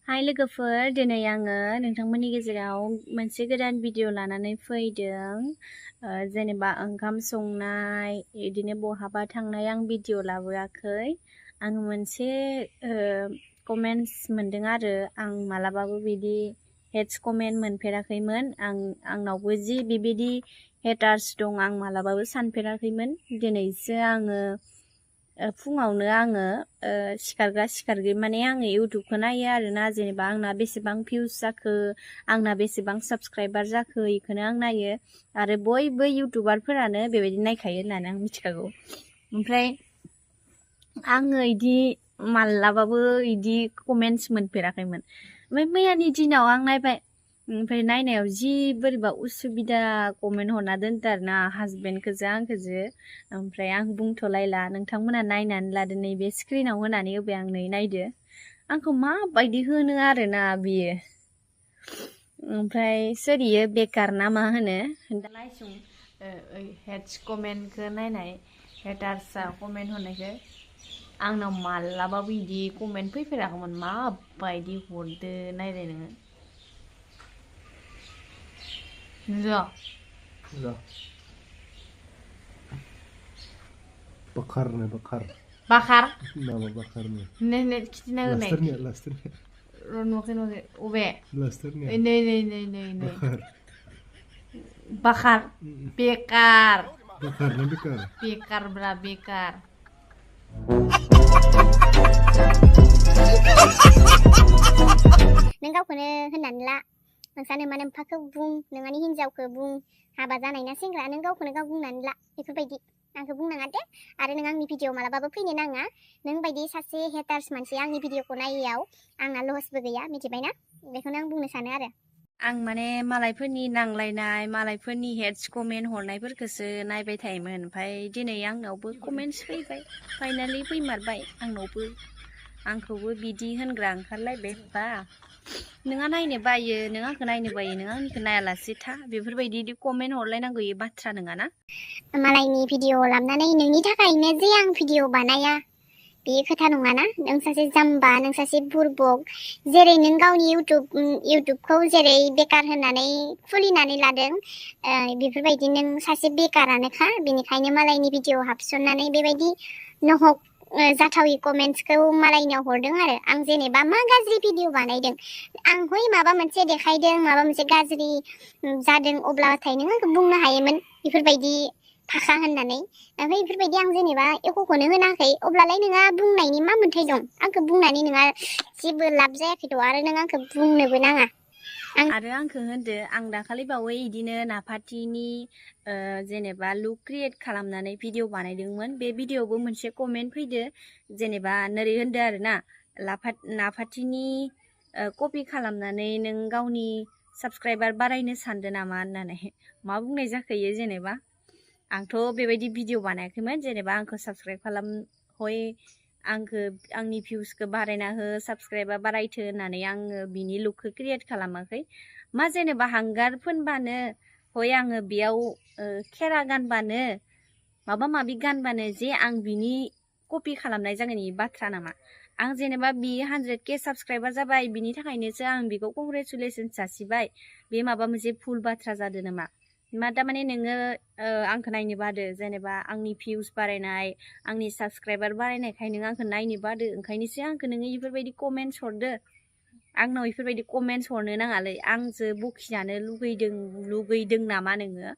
हाय लोगोफोर दिनै आङो नोंथांमोननि गेजेराव मोनसे गोदान भिडिअ लानानै फैदों जेनेबा ओंखाम संनाय बिदिनो बहाबा थांनाय आं भिडिअ लाबोआखै आं मोनसे कमेन्ट्स मोनदों आरो आं मालाबाबो बिदि हेट्स कमेन्ट मोनफेराखैमोन आंनावबो जि बेबायदि हेटार्स दं आं मालाबाबो सानफेराखैमोन दिनैसो आङो फुङावनो आङो सिखारग्रा माने आङो इउटुबखौ नायो आरोना जेनेबा आंना बेसेबां भिउस जाखो आंना बेसेबां साबस्क्राइबार जाखो बेखौनो आं नायो आरो बयबो इउटुबारफोरानो बेबायदि नायखायो होननानै आं मिथिखागौ ओमफ्राय आङो इदि मालाबाबो इदि कमेन्ट्स मोनफेराखैमोन ओमफ्राय मैयानि दिनाव आं नायबाय ओमफ्राय नायनायाव जि बोरैबा उसुबिदा कमेन्ट हरना दोनदों आरोना हासबेन्डखौजो आंखौजो ओमफ्राय आं बुंथ'लायला नोंथांमोना नायनानै लादो नैबे स्क्रिनाव होनानै होबाय आं नै नायदो आंखौ माबायदि होनो आरोना बियो ओमफ्राय सोर इयो बेकार ना मा होनो नायसुं हेट्स कमेन्टखौ नायनाय हेटार्सआ कमेन्ट हरनायखौ आंनाव मालाबाबो बिदि कमेन्ट फैफेराखैमोन माबायदि हरदो नायलाय नोङो Bakar bakar nama bakarnya ne kitina hoनै lasternya नुवाखै अबे lasternya नै bakar bakar bakarnya bekar bra bekar नों गावखौनो होननानै ला नोंसानो मा नोम्फाखौ बुं नोंहानि हिन्जावखौ बुं हाबा जानाय ना सेंग्रा नों गावखौनो गाव बुंनानै ला बेफोरबायदि आंखौ बुंनाङा दे आरो नों आंनि भिडिअ मालाबाबो फैनो नाङा नों बायदि सासे हेटार्स मानसि आंनि भिडिअखौ नायैयाव आंना लसबो गैया मिथिबायना बेखौनो आं बुंनो सानो आरो आं माने मालायफोरनि नांलायनाय मालायफोरनि हेट्स कमेन्ट हरनायफोरखौसो नायबाय थायोमोन ओमफ्राय दिनै आंनावबो कमेन्ट्स फैबाय फाइनालि फैमारबाय आंनावबो आंखौबो बिदि होनग्रा ओंखारलायबाय बा नोंहा नायनो बायो नों आंखौ नायनो बायो नों आंनिखौ नायालासे था बेफोरबायदि कमेन्ट हरलायनांगौ ये बाथ्रा नङाना मालायनि भिडिअ लाबनानै नोंनि थाखायनो जे आं भिडिअ बानाया बे खोथा नङाना नों सासे जाम्बा नों सासे बुरबक जेरै नों गावनि इउटुबखौ जेरै बेकार होननानै खुलिनानै लादों बेफोरबायदि नों सासे बेकारानोखा बेनिखायनो मालायनि भिडिअ हाबसननानै बेबायदि नहक जाथावि कमेन्ट्सखौ मालायनियाव हरदों आरो आं जेनेबा मा गाज्रि भिडिअ बानायदों आं हय माबा मोनसे देखायदों माबा मोनसे गाज्रि जादों अब्लाथाय नों आंखौ बुंनो हायोमोन बेफोरबायदि फाखा होननानै ओमफ्राय बेफोरबायदि आं जेनेबा एक'खौनो होनाखै अब्लालाय नोंहा बुंनायनि मा मोन्थाय दं आंखौ बुंनानै नोंहा जेबो लाब जायाखैथ' आरो नों आंखौ बुंनोबो नाङा आरो आंखौ होनदो आं दाखालि बावै इदिनो नाफाथिनि जेनेबा लुक क्रिएट खालामनानै भिडिअ बानायदोंमोन बे भिडिअआवबो मोनसे कमेन्ट फैदो जेनेबा नोरै होनदो आरोना नाफाथिनि कपि खालामनानै नों गावनि साबस्क्राइबार बारायनो सानदो नामा होननानै मा बुंनाय जाखोयो जेनेबा आंथ' बेबायदि भिडिअ बानायाखैमोन जेनेबा आंखौ साबस्क्राइब खालाम हय आंखौ आंनि भिउसखौ बारायना हो साबस्क्राइबार बारायथो होननानै आङो बिनि लुकखौ क्रिएट खालामाखै मा जेनेबा हांगार फोनबानो हय आङो बेयाव खेरा गानबानो माबा माबि गानबानो जे आं बिनि कपि खालामनाय जागोन इ बाथ्रा नामा आं जेनेबा बि 100K साबस्क्राइबार जाबाय बिनि थाखायनोसो आं बेखौ कंग्रेचुलेसन्स जासिबाय बे माबा मोनसे भुल बाथ्रा जादों नामा मा थारमाने नोङो आंखौ नायनो बादो जेनेबा आंनि भिउस बारायनाय आंनि साबस्क्राइबार बारायनायखाय नों आंखौ नायनो बादो ओंखायनोसो आंखौ नोङो बेफोरबायदि कमेन्ट्स हरदो आंनाव बेफोरबायदि कमेन्ट्स हरनो नाङालै आंजो बखिजानो लुगैदों नामा नोङो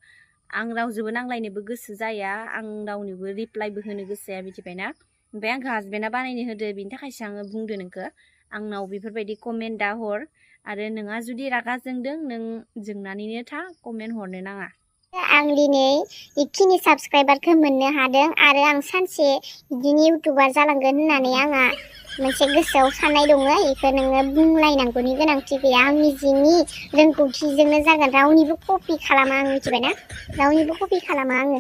आं रावजोंबो नांलायनोबो गोसो जाया आं रावनोबो रिप्लाइबो होनो गोसो जाया मिथिबायना ओमफ्राय आंखौ हासबेन्डआ बानायनो होदो बिनि थाखायसो आङो बुंदो नोंखौ आंनाव बेफोरबायदि कमेन्ट दा हर आरो नोंहा जुदि रागा जोंदों नों जोंनानैनो था कमेन्ट हरनो नाङा आं दिनै इखिनि साबस्क्राइबारखौ मोननो हादों आरो आं सानसे बिदिनो इउटुबार जालांगोन होननानै आंहा मोनसे गोसोआव साननाय दङ बेखौ नोङो बुंलायनांगौनि गोनांथि गैया आं निजिनि रोंगौथिजोंनो जागोन रावनिबो कपि खालामा आं मिथिबायना रावनिबो कपि खालामा आङो